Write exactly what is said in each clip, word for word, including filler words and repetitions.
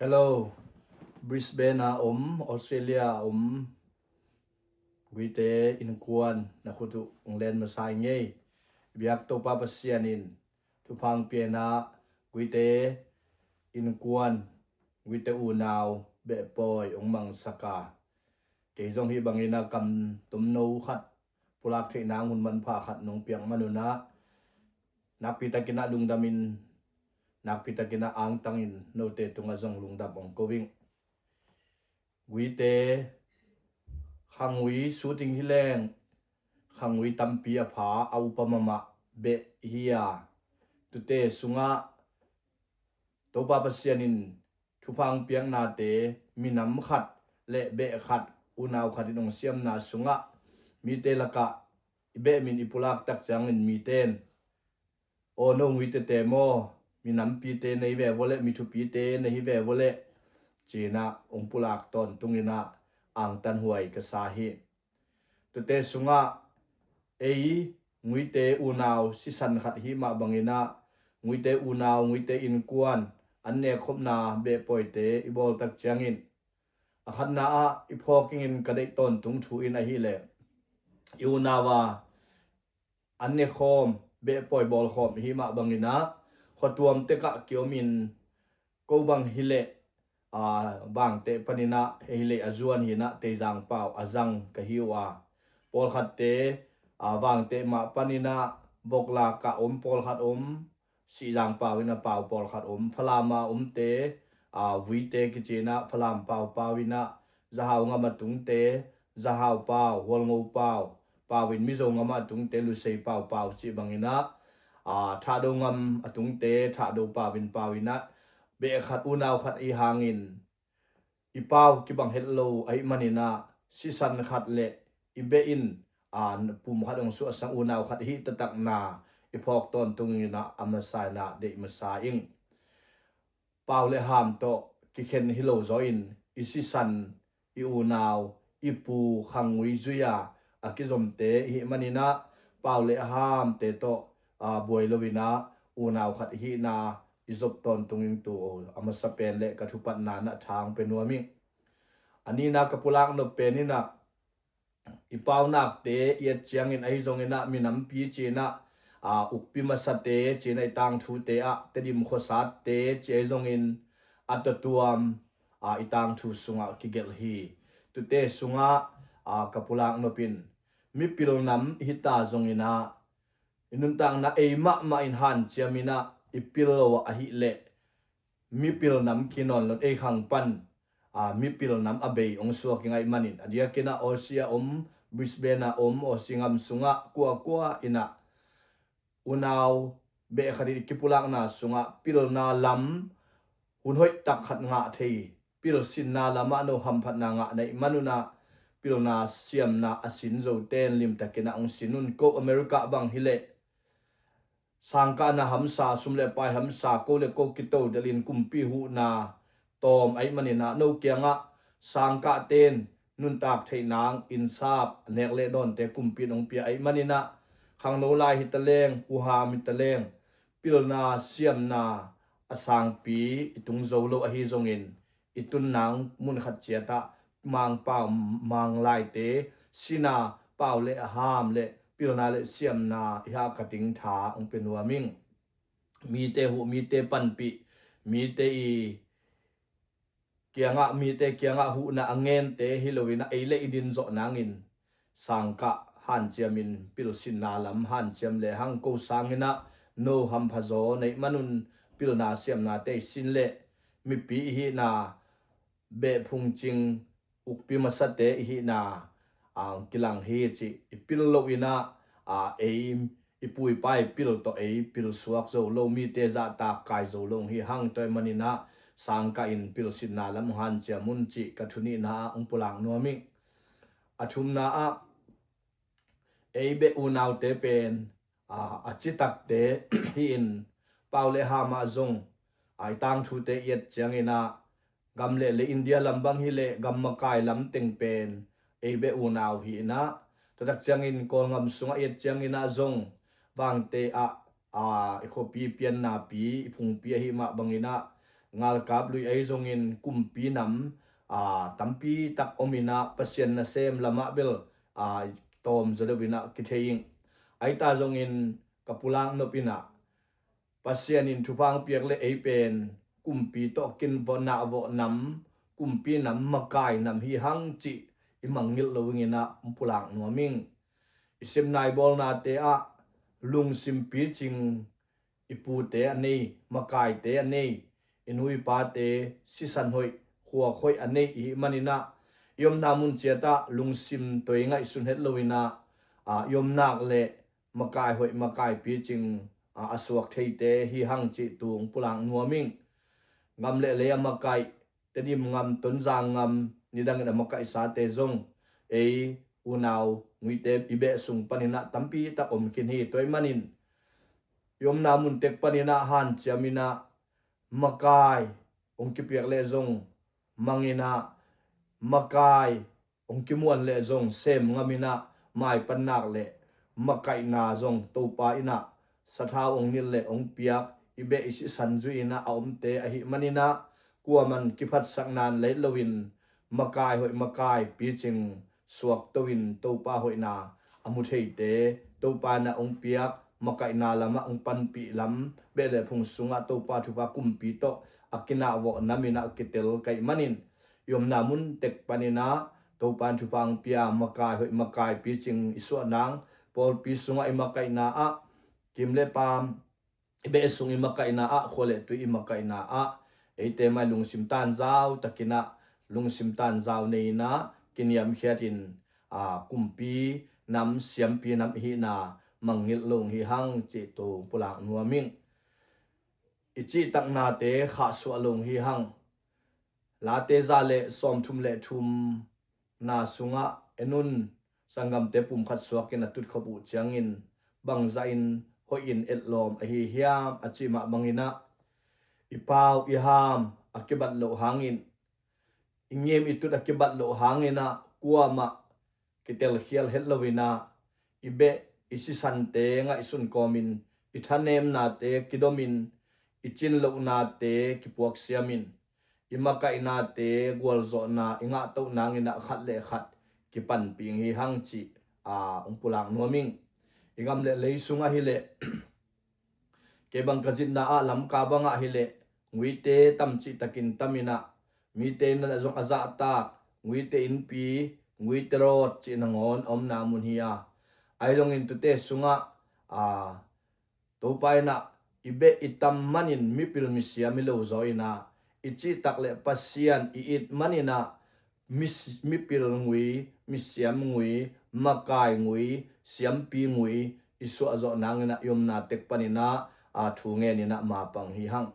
Hello, Brisbane a om, Australia a om Guite innkuan, na khut uh ong len masa ing ei. Biak Topa Pasian in thupha ong pia in ah Guite innkuan, Guite unau behpawi ong mangsak a, kei zong hih bangin ah kam tomno khat pulak theih nang hun manpha khat nong piak man un ah, nakpi takin ah lungdam in, nakpi takin ah angtang in note tungah zong lungdam ong ko ing. Guite, khangui shooting hi leng, khangui tampi a pha, a upa mahmah beh hi a, tute sungah Topa Pasian in thupha ong piaknate, minam khat le beh khat, unau khat in ong siamna sungah mite lakah i beh min i pulak tak ciangin mite in, "Aw, no Guite te maw, minampite na hi ve vua leh, mi thupite na hi ve vua leh," ci-in ah ong pulak tawntung in ah angtan huai ka sa hi. Tute sungah ei Guite unau sisan khat hih mah bangin ah, Guite unau, Guite innkuan an nekkhopna behpawite i bawl tak ciangin, a khatna ah i phawk ingin ka deih tawntung thu in ahih leh, i unau a an nekhawm, behpawi bawlkhawm i hih mah bangin ah, khuatuam tekah ki-om in, ko bang hi leh, aa, Vangteh panin ah, hi leh a zuan hi in ah, Teizang pau a zang ka hi uh a, pawlkhatte, aa, Vangteh mah panin ah, Voklak ah om pawlkhat om, Sihzang pau in ah pau pawlkhat om, Falam a omte, aa, Vuite kici in ah, Falam pau pau in ah, Zahau ngam a tungte, Zahau pau, Hualngo pau, pau in Mizo ngam a tungte, Lusei pau pau cih bangin ah, aa, Thahdo ngam a tungte, Thahdo pau in pau in ah, beh khat unau khat i hangin i pau kibang het lo ahih manin ah, sisan khat le i beh in, aa, pum khat ong suahsak, unau khat hih taktakna i phawk tawntung in ah, a masa in ah deih masa ing. Pau le Ham tawh kikhen hi lo zaw in, i sisan, i unau, i pu khangui zui a a kizomte i hih manin ah, Pau le Hamte tawh, aa, buai lo in ah, unau khat i hihna i zop tawntung ing. Tu a masa pen le ka thupatna na tha ong pe nuam ing. A nihna ka pulak nop pen in ah, i paunakte i et ciangin ahi zongin ah, minampi ci-in ah, aa, ukpi masate ci-in ah, i tangthute ah, Tedim khuasate ci ahi zongin, a tuamtuam, aa, i tangthu sungah kigelh hi. Tute sungah, aa, ka pulak nop in, mipil nam i hita zongin ah, i nuntakna ei mahmah in hanciam in ah, i pil lo ahih leh, mipil nam ki nawn lo in, ei khang pan, aa, mipil nam a bei ong suak i ngaih manin, a diakin ah Aussie a om, Brisbane a om, Aussie ngam sungah kuakua in ah, unau beh khat i kipulakna sungah pilna lam hun hoih tak khat ngah thei, pilsinna lamah no hamphatna ngah na hih man un ah, pilna siamna a sin zote in limtakin ah ong sin un. Ko America bang hi leh, sangkahna hamsa, sum le pai hamsa, ko le ko kitodelh in kumpi huhna tawm ahih manin ah, no kiangah sangkahte in nuntak theih nang, innsap, nek le dawnte kumpi in ong pia ahih manin ah, khangno lai hi taleng, uham hi taleng, pilna siamna a sangpi i tung zo lo ahi zongin, i tun nang mun khat ciat ah Mangpau, Manglaite sina, Pau le Ham le pilna le siamna i hahkat ding tha ong pe nuam ing. Mite huh, mite panpih, mite i kiangah, mite kiangah huhna a ngente hi lo in ah, ei le i din zawh nangin sangkah hanciam in, pilsinna lam hanciam le hang, ko sangin ah no hampha zaw na hih man un, pilna siamnate i sin le mipi i hihna, beh phungcing, ukpi masate i hihna ong kilang hi cih i pil lo in ah, aa, ei, i pu i pa i pil tawh ei pil suak zo lo, mite zahtak kai zo lo hi hang. Tua ahih manin ah sangkah in pilsinna lam hanciam un cih ka thu nihna ah ong pulak nuam ing. A thumna ah, ei beh unaute pen, aa, a citakte hi in, Pau le Ham ah zong, aa, i tangthute i et ciangin ah, gam le le India lam bang hi leh, gam makai lam teng pen ei beh unau hi in ah, tua tak ciangin Kawlngam sungah i et ciangin ah zong, Vangteh ah, aa, i khuapi piannapi, i phungpi ahih mah bangin ah, ngalkap lui ahi zongin kumpi nam, aa, tampi tak om inah Pasian nasem lamah bel, aa, tawm zaw deuh inah kithei ing. Ahi ta zongin ka pulak nop inah Pasian in thupha hong piak le ei pen kumpi tawh kinvawh nahvawh nam, kumpi nam makai nam hi hang cih i mangngilh lo inginah hong pulak nuam ing. I sepna i bawlnate ah lungsim picing i pute a nei, makaite a nei, i nu i pate sisan hoih, khuak hoih a nei i hih maninah i omna mun ciatah lungsim toi ngaihsun het lo inah, aa, i omnak le makai hoih, makai picing, aa, a suak theite hi hang cih tu hong pulak nuam ing. Ngam le lei a makaih, Tedim ngam, Tonzang ngam, nidangin a makaihsate zong ei unau Nguite i beh sung paninah tampi tak om khin hi. Tua ahih manin i omna mun tek paninah hanciam inah makai hong kipiak leh zong mang inah, makai hong kimuan leh zong sem ngam inah, maipannak le makaihna zong Topa inah sathau hong nilh le hong piak, i beh i sisan zui inah a omte ahih maninah kuaman kiphatsak nan lei loin makai hoih, makai picing suakto in Topa hoihna a mu theite, Topa inah hong piak makaihna lamah hong panpih lam, beh le phung sungah Topa thupha kumpi tawh a kinahvawh nam inah a kitel ka hih manin i omna mun tek paninah Topa in thupha hong pia, makai hoih, makai picing i suah nang, pawlpi sungah i makaihna ah, kim le paam i beh sung i makaihna ah, khua le tui i makaihna ah, eite mai lungsim tanzau takinah, lungsim tanzau nei inah kiniamkhiatin, aa, kumpi nam, siampi nam i hihna mangngilh lo hi hang cih tu pulak nuam ing. I cihtaknate khahsuah lo hi hang. Late za le sawmthum le thumna sungah en un, sanggamte pumkhat suakin a tutkhop uh ciangin bangzahin hoihin etlawm ahi hiam a cih mah banginah i pau i ham a kibat loh hangin, i ngim i tut a kibat loh hanginah kuamah kitelkhial het lo inah i beh i sisante ngaihsun kawmin, i thanemnate kidomin, i cinlohnate kipuaksiamin, i makaihnate gualzawhna i ngahtoh nanginah khat le khat kipanpih hi hang cih, aa, hong pulak nuam ing. I ngam le lei sungah hileh, kei bang ka zitna ah Lamka bangah hileh Nguite tam cihtakin tam inah, mite innah zong a zahtak, Nguite innpi, Nguite road cih nangawn a omna mun hi a. Ahi zongin tute sungah, aa, Topa inah i beh i tam manin mipil misiam hi lo zaw inah, i cihtak le Pasian i it maninah mi, mipil ngui, misiam ngui, makai ngui, siampi ngui i suahzawh nanginah i omna tek paninah, aa, thu ngen inah mapang hi hang.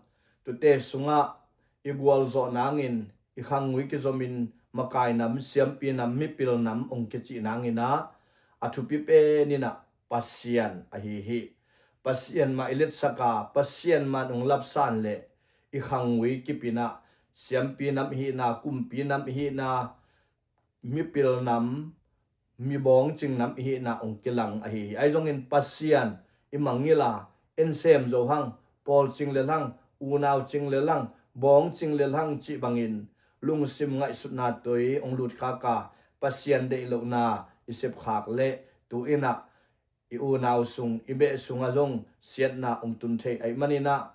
Tute sungah i gualzawh nangin i khang ngui kizomin makai nam, siampi nam, mipil nam hong kicih nanginah a thupi pen inah Pasian ahi hi. Pasian mah i letsak a, Pasian mah in hong lapsan leh i khang ngui kip inah siampi nam i hihna, kumpi nam i hihna, mipil nam, mi bawngcing nam i hihna hong kilang ahi hi. Ahi zongin Pasian i mangngilh a, en sem zo hang, pawl cing lel hang, unau cing lel hang, bawngcing lel hang cih bangin lungsim ngaihsutna toi hong lutkhak a, Pasian deih lohna i sepkhak leh tu inah i unau sung, i beh sungah zong siatna hong tun thei ahih maninah,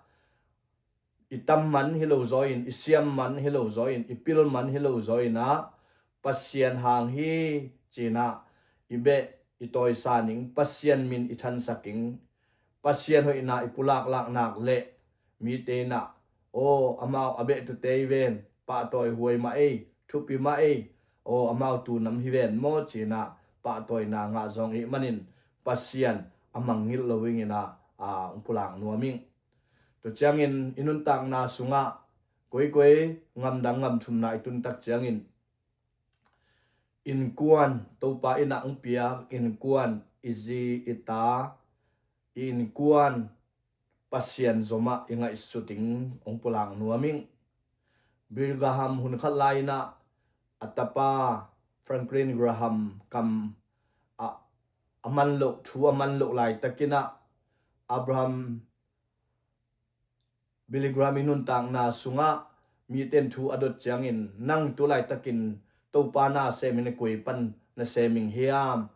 i tam man hi lo zaw in, i siam man hi lo zaw in, i pil man hi lo zaw inah Pasian hang hi ci inah i beh i tawisa ning, Pasian min i thansak ing. Pasian hoihna i pulaklak nak leh mite inah, aw, amau a beh tute i ven, pahtawi huai mah ei, thupi mah ei, aw, amau tu nam hi ven maw ci inah pahtawina ngah zawng i hih manin Pasian a mangngilh lo inginah, aa, hong pulak nuam ing. Tua ciangin i nuntakna sungah koikoi ngamdang ngamthumna i tuntak ciangin innkuan Topa inah hong piak, innkuan i zi i ta, i innkuan Pasian zomah i ngaihsut ding hong pulak nuam ing. Billy Graham hun khat lai inah a tapa Franklin Graham kam a, a man loh, thu a man loh laitakinah Abraham Billy Graham i nuntakna sungah mite in thu a dot ciangin, nang tu laitakin Topa na sem in a koi pan na sem ing hiam?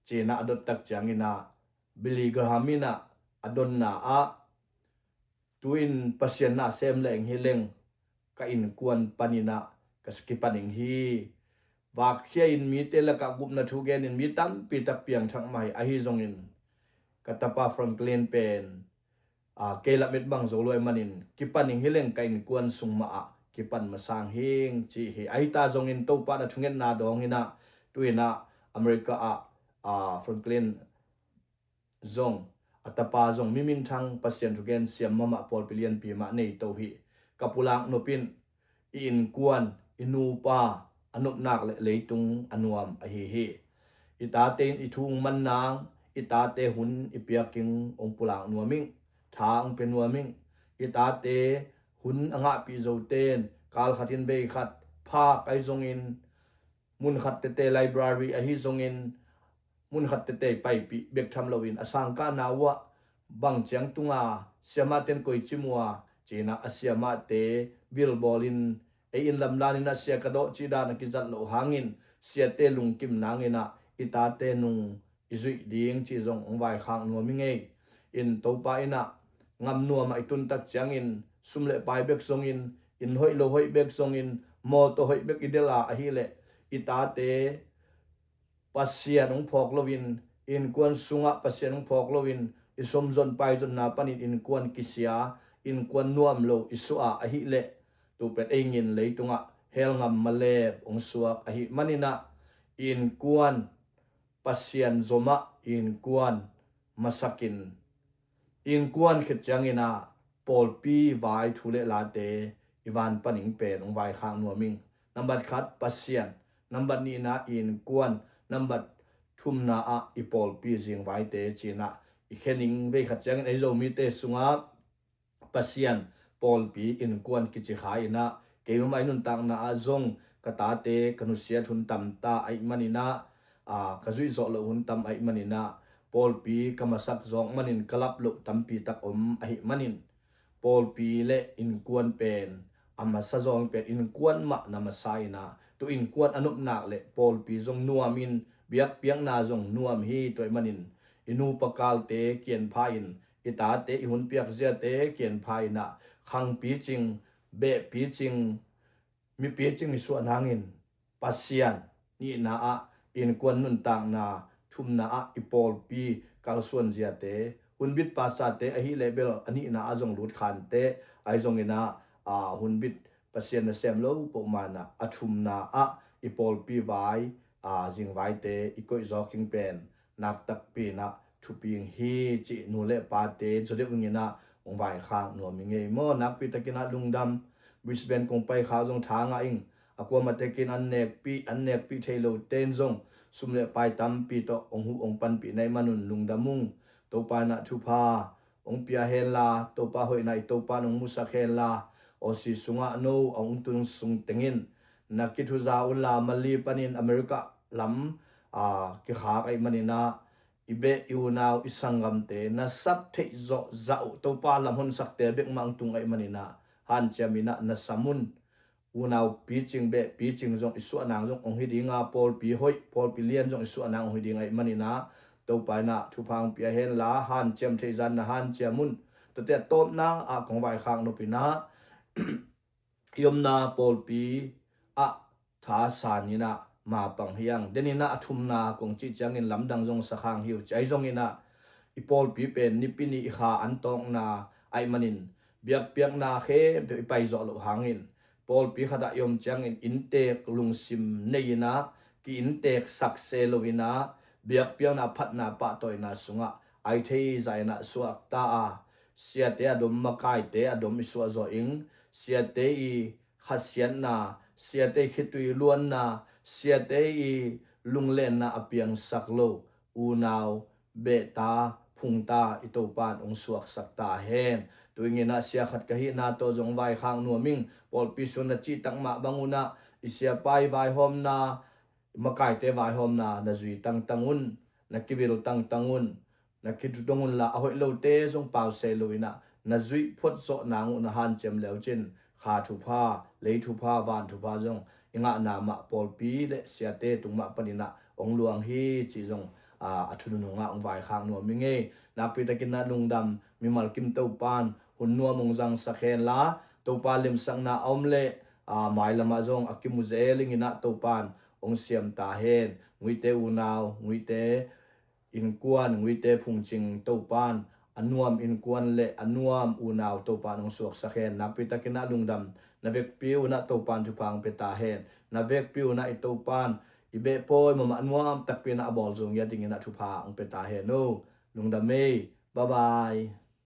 Ci-in ah a dot tak ciangin ah, Billy Graham in ah a donna ah, tu-in Pasian na sem leng hi leng ka innkuan panin ah ka kipan ing hi. Vakkhia in mite lakah gupna thu genin mi tampi tak piangthak mah hi. Ahi zongin ka tapa Franklin pen, aa, kei lamet bang zo lo ahih manin kipan ing hi leng ka innkuan sung mah ah kipan masa ing ci hi. Ahi ta zongin Topa in a thungetna dawngin ah, tu-in ah America ah, aa, Franklin zong, a tapa zong mi minthang, Pasian thugen siam mahmah, pawlpi lianpi mah nei to hi. Ka pulak nop in i innkuan, i nupa a nopna leh leitung a nuam ahi hi. I tate in i thu hong man nang, i tate hun i piak ing, hong pulak nuam ing, tha hong pia nuam ing. I tate hun a ngahpih zote in kal khat in bei khat phak ahi zongin, mun khat tete library ahi zongin, mun khat tete paipih bek tham loin a sangkahna uh ah bang ciang tung a, siamahte in koi cim uh a, ci-in ah a siamahte vilbawl in, ei in lamdang in ah sia ka dawh cih dan a kizat loh hangin siate lungkim nangin ah i tate nung i zuih ding cih zong hong vaikhak nuam ing ei. In Topa in ah ngam nuam ah i tun tak ciangin, sum leh pai bek zongin, inn hoih lo hoih bek zongin, mawtaw hoih bek i delh a, ahih leh i tate Pasian hong phawk loin, innkuan sungah Pasian hong phawk loin, i sumzon paizonna panin innkuan kisia, innkuan nuam lo i suah a, ahih leh tu pen ei ngin leitungah hell ngam malep hong suak ahih manin ah, innkuan Pasian zom ah, innkuan masak in, innkuan khit ciangin ah pawlpi vai thu leh late i van pan ing pen hong vaikhak nuam ing. Nambat khat Pasian, nambat nihna innkuan, nambat thumna ah i pawlpi zingvaite ci-in ah i khen ing. Vei khat ciangin ei Zomite sungah Pasian, pawlpi, innkuan kici kha in ah, keimah i nuntakna ah zong ka tate ka nusiat hun tam ta ahih manin ah, aa, ka zuih zawh loh hun tam ahih manin ah, pawlpi ka masak zawk manin ka lap loh tampi tak om ahih manin, pawlpi leh innkuan pen a masa zawk pen innkuan mah na masa in ah, tu innkuan a nop nak leh pawlpi zong nuam in, biakpiakna zong nuam hi. Tua ahih manin i nupa kalte kian pha in, i tate i hun piak ziate kian pha in ah, khang picing, beh picing, mi picing i suah nangin, Pasian, nihna ah innkuan nuntakna, thumna ah i pawlpi kalsuan ziate, hunbit pastorte ahih leh bel a nihna ah zong lut khante, ahi zongin ah, aa, hunbit Pasian nasem lo pohmah in ah, a thumna ah i pawlpi vai, aa, zingvaite i koih zawk ing pen nak takpi in ah thupi ing hi cih nu leh pate zaw deuh ing in ah hong vaikhak nuam ing ei maw. Nakpi takin ah lungdam. Brisbane kong pai kha zong tha ngah ing. A kuamah tekin an nekpih, an nekpih thei lote in zong sum leh pai tampi tawh hong huh hong panpih na hih manun lungdam ung. Topa in ah thupha hong pia henla, Topa hoihna i Topa in hong musak henla, Aussie sungah no a hong tun sung tengin na kithuza unla, Malay panin America lam, aa, kikhak ahih manin ah, i beh i unau i sanggamte na sap theih zawh zah uh, Topa lam honsakte bek mah hong tung ahih manin ah, hanciam in ah na sam un. Unau picing, beh picing zong i suah nang zong hong hi ding a, pawlpi hoih, pawlpi lian zong i suah nang hong hi ding ahih manin ah, Topa in ah thupha hong pia henla, hanciam theih zah in na hanciam un. Tuate a tawpna ah kong vaikhak nop in ah, i omna pawlpi ah thasan in ah mapang hi hang. Den in ah a thumna kong cih ciangin lamdang zong sa khang hi uh ci. Ahi zongin ah i pawlpi pen Nipi ni i kha an tawkna ahih manin, biakpiakna khempeuh i pai zawh loh hangin, pawlpi khat ah i om ciangin inntek lungsim nei in ah, ki-inntek sak se lo in ah, biakpiakna phatna pahtawina sungah a hi thei zah in ah suak ta a, siate a dom, makaite a dom i suah zawh ing. Siate i khasiatna, siate i khitui luanna, siate i lunglenna a piangsak lo unau, behta, phungta i Topa in hong suaksak ta hen. Tu-in ah sia khat ka hihna tawh zong vaikhak nuam ing. Pawlpi sung na cihtak mah bang un ah i siapa i vaihawmna, makaite vaihawmna na zui tangtang un, na kivil tangtang un. Na kidong unla, a hoih lote zong pau se lo in ah, na zuih phot zawh nang uh na hanciam leucin, kha thupha, lei thupha, van thupha zong i ngahna mah pawlpi le siate tung mah paninah ong luang hi cih zong a, a thunun hongah ong vaikhak nuam i ngei. Nakpi takinah lungdam, mimal kim Topan hun nuam ong zangsak hen la, Topa limsakna a om le a, mailamah zong a kimu zel inginah Topan ong siam ta hen. Nguite unau, nguite innkuan, nguite phungcing Topan a nuam innkuan le a nuam unau Topan ong suaksak hen. Nakpi takinah lungdam, na vekpi unah Topan thupha ong pia ta hen. Na vekpi unah i Topan i behpawi mamah nuam takpi inah a bawl zong ia dinginah thupha ong pia ta hen o. Lungdam ei. Bye bye.